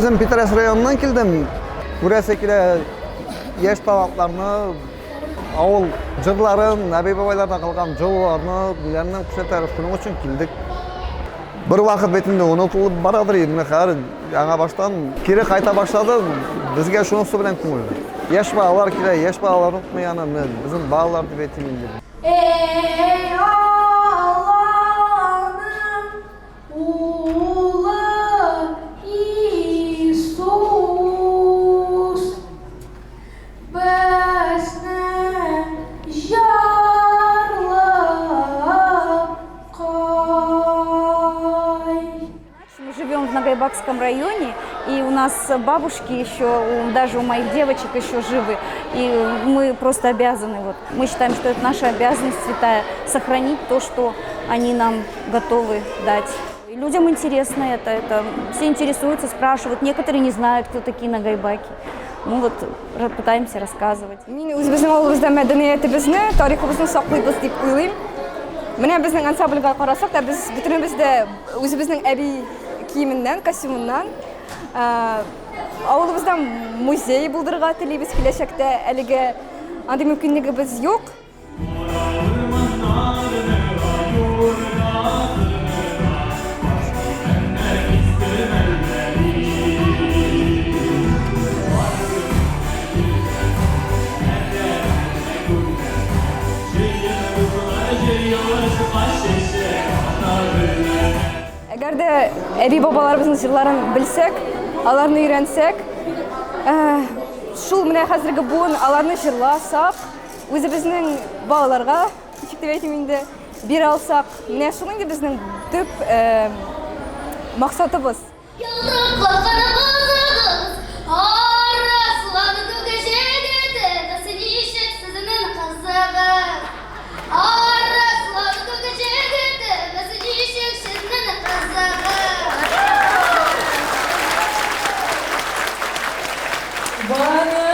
Үзем Питрәч районыннан килдем. Күрәсе килә яшь талантларны, авыл җырларын, әби бабайлардан калган җылыларны, ниләрне күрсәтәр. Шуның өчен килдек. Бер вакыт бит инде онытылып барадыр инде, менә хәзер яңа баштан кире кайта башлады. Безгә шунысы белән күңелле. Яшь балалар килә, яшь балалар онытмый аны, менә безнең балалар дип әйтим инде. Эй, Алланың Улы Иисус, безне җарлыкай. Мы живем в Нагайбакском районе, и у нас бабушки еще, даже у моих девочек еще живы, и мы просто обязаны, вот, мы считаем, что это наша обязанность святая, сохранить то, что они нам готовы дать. И людям интересно это, все интересуются, спрашивают, некоторые не знают, кто такие нагайбаки. Мы вот пытаемся рассказывать. Мин үзебезнең авылыбызда мәдәниятебезне, тарихыбызны саклыйбыз дип уйлыйм. Менә безнең ансамбльгә карасак та, без бөтенебез дә үзебезнең әби киеменнән, костюмыннан. Авылыбызда музей булдырырга телибез киләчәктә. Әлегә андый мөмкинлегебез юк. Әгәр дә әби-бабаларыбызның җырларын белсәк, аларны өйрәнсәк, шул менә хәзерге буын аларны җырласак, үзебезнең балаларга, ничек дип әйтим инде, бирә алсак, менә шул инде безнең төп максатыбыз. Ялтырап каткан кызыгыз, Арыслан күк җегете, Кыз ничек сезнең кызыгыз? Арыслан күк җегете, Кыз ничек сезнең кызыгыз? Ваня!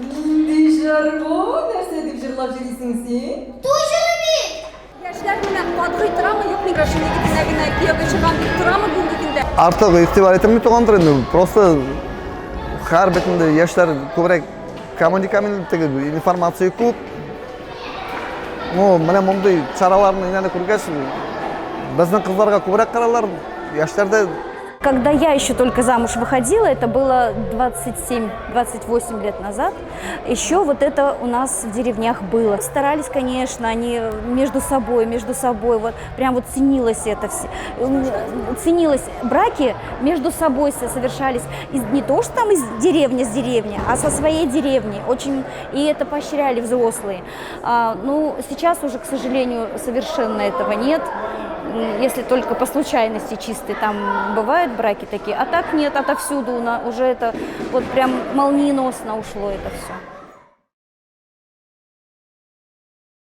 Нинди җыр бу? Нәрсә дип җырлап йөрисең син? Туй җыры бит! Яшьләр менә катгый торамы, юкмы керәшен егетенә генә кияүгә чыгам дип торамы бүгенге көндә? Артык игътибар ителми торгандыр инде. Просто һәр бит инде яшьләр күбрәк коммуникабель теге информация күп. Ну, менә мондый чараларны инде күргәч, безнең кызларга күбрәк каралар, яшьләрдә. Когда я еще только замуж выходила, это было 27-28 лет назад, еще вот это у нас в деревнях было. Старались, конечно, они между собой, вот прям вот ценилось это все. Ценилось, браки между собой совершались, не то что там из деревни с деревни, а со своей деревни. Очень, и это поощряли взрослые. Сейчас уже, к сожалению, совершенно этого нет. Если только по случайности чистой, там бывают браки такие, а так нет, отовсюду уже это вот прям молниеносно ушло это все.